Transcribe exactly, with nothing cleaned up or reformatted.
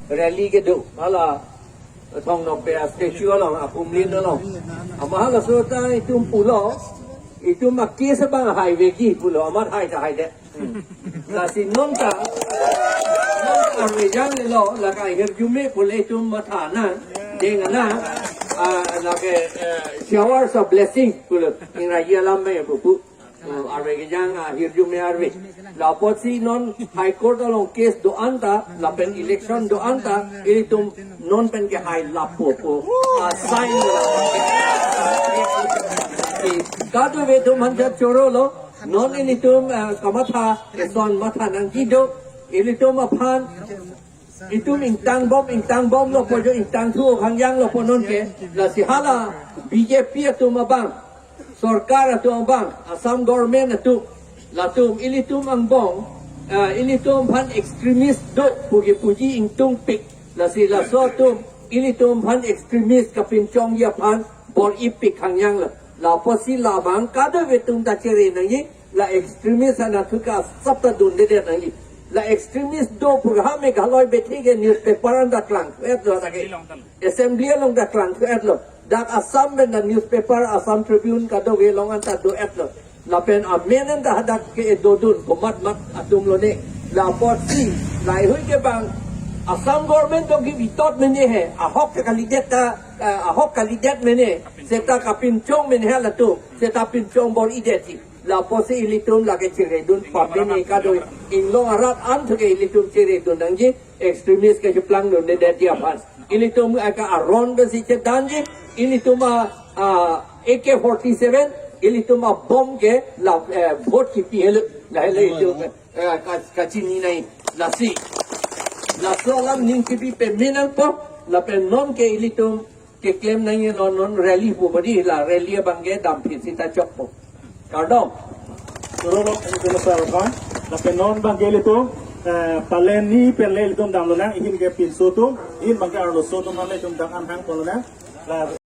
Rally kedo, hala Thong Nokbe a-statue along, akumlin along. Amat halaso ta itum pulo, itum a-case abang haivekji pulo, amat hai ta haidet. Lasi non ta, non ta arve janglelo, lake ahirjume pule itum matha nang, deng nang, ah, lake, eh, showers of blessing pulo, ingraji alam me pupu. Oh, arve kejang, ah, ahirjume arve. La apotsi non High Court along case do-an ta, lapen election do-an ta, ilitum non pen kehai lapu po. Ah, sign la. Kadokave atum aphan choro lo, non ilitum, ah, kamatha, eson matha nangji do, ilitum aphan, itum ingtang bom, ingtang bomlo pu jo, ingtang thu hangjanglo pu non ke, lasi hala B J P atum abang, sorkar atum abang, Assam government atum, latum ilitum angbong, ah, ilitum aphan extremist do pu kepuji ingtungpik, lasi laso atum ilitum aphan extremist kapinchongji aphan bor-ipik hangjanglo. La apotsi labang kadokave atum ta chere nangji, la extremist anatthu ke asap ta dundedet nangji. La extremist do pu ha Meghalaya bethe ke newspaper an ta klangthu-etlo ta ke. Assembly along ta klangthu-etlo. Dak Assam pen ta newspaper Assam Tribune kadokave along an ta do-etlo. Lapen amen an ta hadak ke dodun komat mat atum lone. La apotsi, laheihui ke bang, Assam government do give itot mene he, ahok ke kalidet ta, eh, ahok kalidet mene, seta kapinchong mene he latum, seta pinchong bor-idetji. La apotsi ilitum lake chiredun pamene kado inglong arat an thu ke ilitum chiredun nangji, extremist ke cheplang dundedetji aphan. Ilitum aka aron pensi chedanji, ilitum a, a A K forty-seven, ilitum abom ke la, eh, vote kipi helo, lahelo ilitum, eh, ka-, kachini nai, lasi. Laso alam ning kipi pamenangpo, lapen non ke ilitum keklem nangji non, non rally pu badi la rally abang ke damphit sita chokpo. Kardom. Turun ilitum sar kan. Lapen non abang ke ilitum, eh, palen ni pele ilitum damlonang, ihin ke pinso atum, ihin abang ke arloso atum aphan ilitum dam-an hangponlonang. La